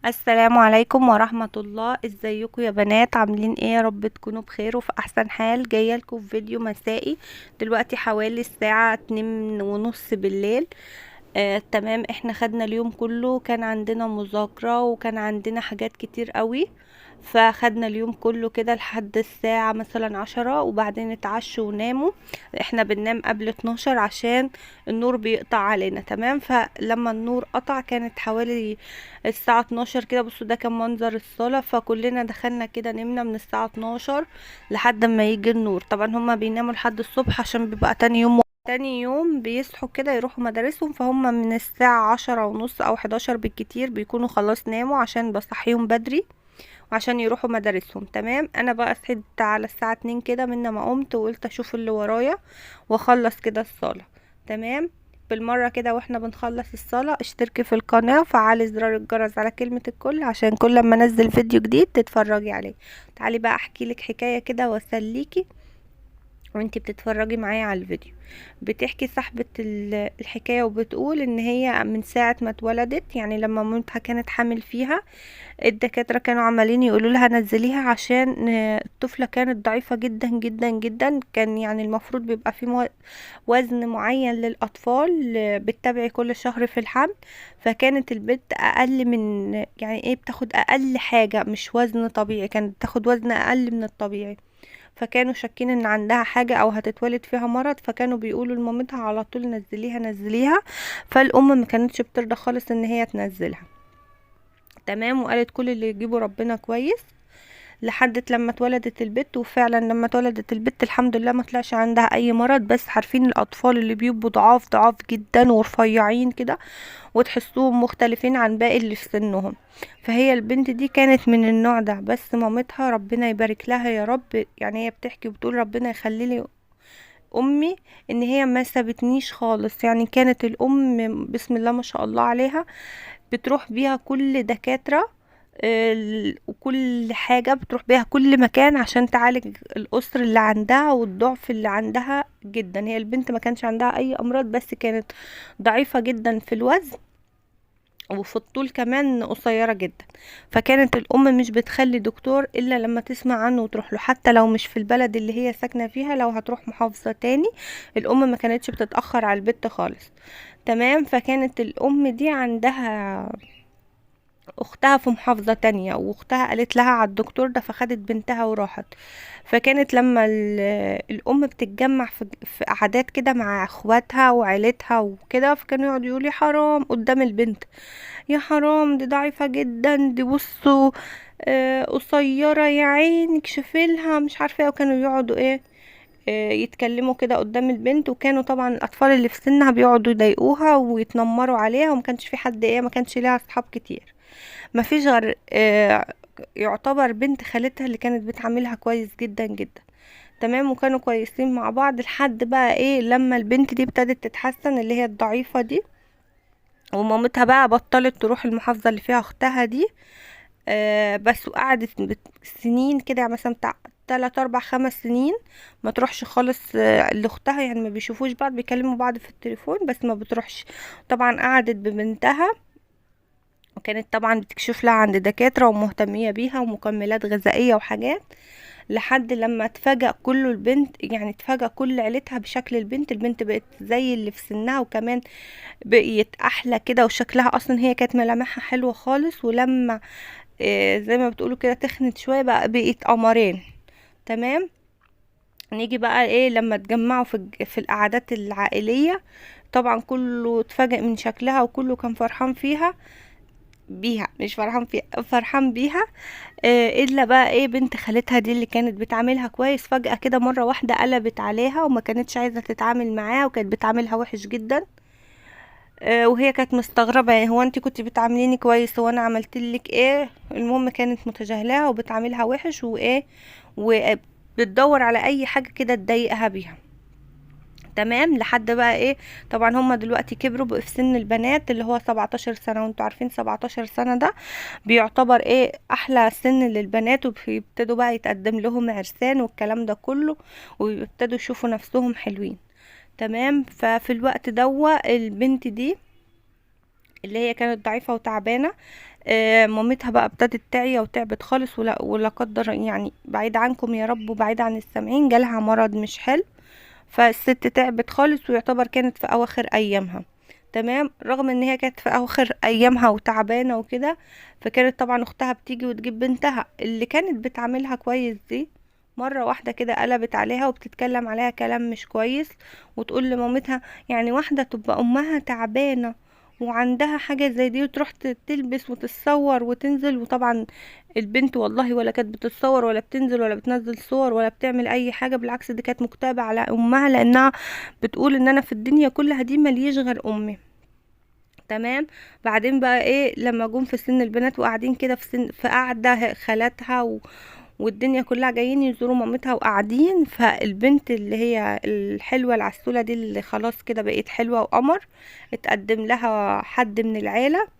السلام عليكم ورحمة الله. ازيكم يا بنات؟ عاملين ايه؟ يا رب تكونوا بخير وفي احسن حال. جاية لكم في فيديو مسائي دلوقتي حوالي الساعة 2:30 بالليل. تمام، احنا خدنا اليوم كله، كان عندنا مذاكرة وكان عندنا حاجات كتير قوي، فخدنا اليوم كله كده لحد الساعة مثلا 10، وبعدين اتعشوا وناموا. احنا بننام قبل 12 عشان النور بيقطع علينا. تمام، فلما النور قطع كانت حوالي الساعة 12 كده. بصوا ده كان منظر الصالة، فكلنا دخلنا كده نمنا من الساعة 12 لحد ما يجي النور. طبعا هما بيناموا لحد الصبح عشان بيبقى تاني يوم بيصحوا كده يروحوا مدارسهم، فهم من الساعة 10:30 أو 11 بالكتير بيكونوا خلاص ناموا، عشان بصحيهم بدري وعشان يروحوا مدارسهم. تمام، أنا بقى صحيت على الساعة 2 كده من ما قمت، وقلت أشوف اللي ورايا وأخلص كده الصالة. تمام، بالمرة كده واحنا بنخلص الصالة اشتركي في القناة وفعلي زرار الجرس على كلمة الكل عشان كل ما انزل فيديو جديد تتفرجي عليه. تعالي بقى احكي لك حكاية كده واسليكي وانتي بتتفرجي معايا على الفيديو. بتحكي صاحبة الحكاية وبتقول ان هي من ساعة ما اتولدت، يعني لما مامتها كانت حامل فيها، الدكاترة كانوا عمالين يقولوا لها نزليها عشان الطفلة كانت ضعيفة جدا جدا جدا. كان يعني المفروض بيبقى في وزن معين للأطفال بتتابعي كل شهر في الحمل، فكانت البنت أقل من، يعني ايه، بتاخد أقل حاجة، مش وزن طبيعي، كانت بتاخد وزن أقل من الطبيعي. فكانوا شاكين ان عندها حاجة او هتتولد فيها مرض، فكانوا بيقولوا لمامتها على طول نزليها نزليها، فالام ما كانتش بترضى خالص ان هي تنزلها. تمام، وقالت كل اللي يجيبه ربنا كويس، لحد لما اتولدت البت. وفعلا لما اتولدت البت الحمد لله ما طلعش عندها اي مرض، بس عارفين الاطفال اللي بيبقوا ضعاف ضعاف جدا ورفيعين كده وتحسوهم مختلفين عن باقي اللي في سنهم، فهي البنت دي كانت من النوع ده. بس مامتها ربنا يبارك لها يا رب، يعني هي بتحكي وبتقول ربنا يخلي لي امي ان هي ما سابتنيش خالص. يعني كانت الام بسم الله ما شاء الله عليها بتروح بيها كل دكاترة، وكل حاجة، بتروح بيها كل مكان عشان تعالج القصر اللي عندها والضعف اللي عندها جدا. هي البنت ما كانش عندها اي امراض، بس كانت ضعيفة جدا في الوزن وفي الطول كمان قصيرة جدا. فكانت الام مش بتخلي دكتور الا لما تسمع عنه وتروح له، حتى لو مش في البلد اللي هي ساكنة فيها، لو هتروح محافظة تاني الام ما كانتش بتتأخر على البت خالص. تمام، فكانت الام دي عندها اختها في محافظة تانية، واختها قالت لها على الدكتور ده، فخدت بنتها وراحت. فكانت لما الام بتتجمع في قعدات كده مع اخواتها وعيلتها وكده، فكانوا يقعدوا يقولوا يا حرام قدام البنت، يا حرام دي ضعيفة جدا، دي بصوا، قصيرة يا عيني اكشفيلها مش عارفة ايه، وكانوا يقعدوا يتكلموا كده قدام البنت. وكانوا طبعا الاطفال اللي في سنها بيقعدوا يضايقوها ويتنمروا عليها، وما كانش في حد ايه، ما كانش ليها اصحاب كتير، ما فيش غير يعتبر بنت خالتها اللي كانت بتعاملها كويس جدا جدا. تمام، وكانوا كويسين مع بعض لحد بقى ايه لما البنت دي ابتدت تتحسن اللي هي الضعيفة دي، ومامتها بقى بطلت تروح المحافظة اللي فيها اختها دي، بس وقعدت سنين كده، يعني مثلا بتاع 3 4 5 سنين ما تروحش خالص، لاختها، يعني ما بيشوفوش بعض، بيكلموا بعض في التليفون بس ما بتروحش. طبعا قعدت ببنتها، وكانت طبعا بتكشف لها عند دكاترة ومهتمية بيها ومكملات غذائية وحاجات، لحد لما اتفاجأ كله البنت، يعني اتفاجأ كل عيلتها بشكل البنت. البنت بقت زي اللي في سنها، وكمان بقيت احلى كده، وشكلها اصلا هي كانت ملامحها حلوة خالص، ولما زي ما بتقولوا كده تخنت شوية بقى بقيت قمرين. تمام، نيجي بقى ايه لما اتجمعوا في القعدات العائلية، طبعا كله اتفاجئ من شكلها وكله كان فرحان فيها، بيها مش فرحان فيها، فرحان بيها، الا بقى ايه بنت خالتها دي اللي كانت بتعاملها كويس، فجأة كده مرة واحدة قلبت عليها وما كانتش عايزة تتعامل معاها، وكانت بتعاملها وحش جدا، وهي كانت مستغربة، يعني هو انت كنت بتعامليني كويس، هو انا عملت لك ايه؟ المهم كانت متجاهلاها وبتعاملها وحش، وايه وبتدور على اي حاجة كده تضايقها بيها. تمام، لحد بقى ايه، طبعا هما دلوقتي كبروا بقوا في سن البنات اللي هو 17 سنة، وانتوا عارفين 17 سنة ده بيعتبر ايه احلى سن للبنات، وبيبتدوا بقى يتقدم لهم عرسان والكلام ده كله، وبيبتدوا يشوفوا نفسهم حلوين. تمام، ففي الوقت دوا البنت دي اللي هي كانت ضعيفة وتعبانة، مامتها بقى ابتدت تعيا وتعبت خالص، ولا قدر يعني، بعيد عنكم يا رب وبعيد عن السامعين، جالها مرض مش حلو، فالست تعبت خالص، ويعتبر كانت في اواخر ايامها. تمام، رغم ان هي كانت في اواخر ايامها وتعبانه وكده، فكانت طبعا اختها بتيجي وتجيب بنتها اللي كانت بتعاملها كويس دي، مرة واحدة كده قلبت عليها وبتتكلم عليها كلام مش كويس، وتقول لمامتها، يعني واحدة تبقى امها تعبانة وعندها حاجة زي دي وتروح تلبس وتتصور وتنزل. وطبعا البنت والله ولا كانت بتتصور ولا بتنزل ولا بتنزل صور ولا بتعمل اي حاجة، بالعكس دي كانت مكتئبة على امها، لانها بتقول ان انا في الدنيا كلها دي مليش غير امي. تمام. بعدين بقى ايه، لما جم في سن البنات وقاعدين كده في سن، في قعدة خالاتها والدنيا كلها جايين يزوروا مامتها وقاعدين، فالبنت اللي هي الحلوة العسولة دي اللي خلاص كده بقت حلوة وقمر، اتقدم لها حد من العيلة،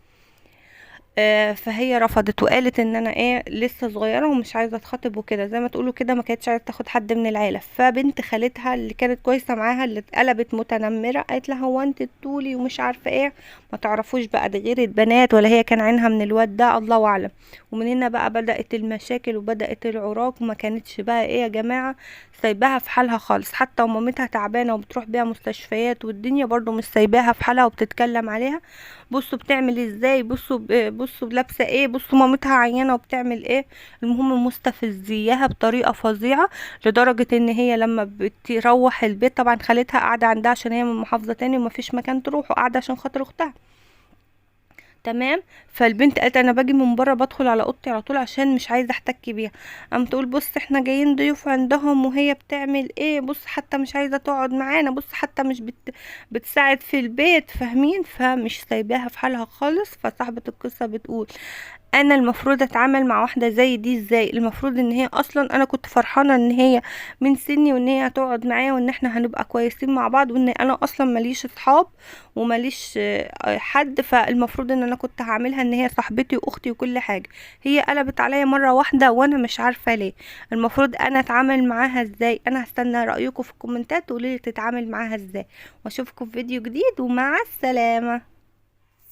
فهي رفضت وقالت ان انا ايه لسه صغيرة ومش عايزه اتخطب وكده، زي ما تقولوا كده ما كانتش عايزه تاخد حد من العيلة. فبنت خالتها اللي كانت كويسة معاها اللي اتقلبت متنمره قالت لها هو انت الطولي ومش عارفه ايه، ما تعرفوش بقى ده غير البنات ولا هي كان عينها من الواد ده، الله اعلم. ومن هنا بقى بدات المشاكل وبدات العراك، وما كانتش بقى ايه يا جماعة سايباها في حالها خالص، حتى ومامتها تعبانة وبتروح بيها مستشفيات والدنيا برضو مش سايباها في حالها وبتتكلم عليها، بصوا بتعمل ازاي، بصوا لابسه ايه، بصوا مامتها عيانه وبتعمل ايه. المهم مستفزياها بطريقة فظيعة، لدرجة ان هي لما بتروح البيت، طبعا خالتها قاعدة عندها عشان هي من محافظة تاني ومفيش مكان تروح، وقاعدة عشان خاطر اختها. تمام. فالبنت قالت انا باجي من بره بدخل على اوضتي على طول عشان مش عايزه احتك بيها. قام تقول بص احنا جايين ضيوف عندهم وهي بتعمل ايه، بص حتى مش عايزه تقعد معانا، بص حتى مش بتساعد في البيت، فاهمين؟ فمش سايباها في حالها خالص. فصاحبه القصة بتقول انا المفروض اتعامل مع واحدة زي دي ازاي؟ المفروض ان هي اصلا انا كنت فرحانة ان هي من سني وان هي هتقعد معايا وان احنا هنبقى كويسين مع بعض، وان انا اصلا ماليش اصحاب وماليش حد، فالمفروض ان انا كنت هعملها ان هي صاحبتي واختي وكل حاجة. هي قلبت عليا مرة واحدة وانا مش عارفه ليه. المفروض انا اتعامل معاها ازاي؟ انا هستنى رايكم في الكومنتات تقولي لي تتعامل معاها ازاي، واشوفكم في فيديو جديد، ومع السلامة.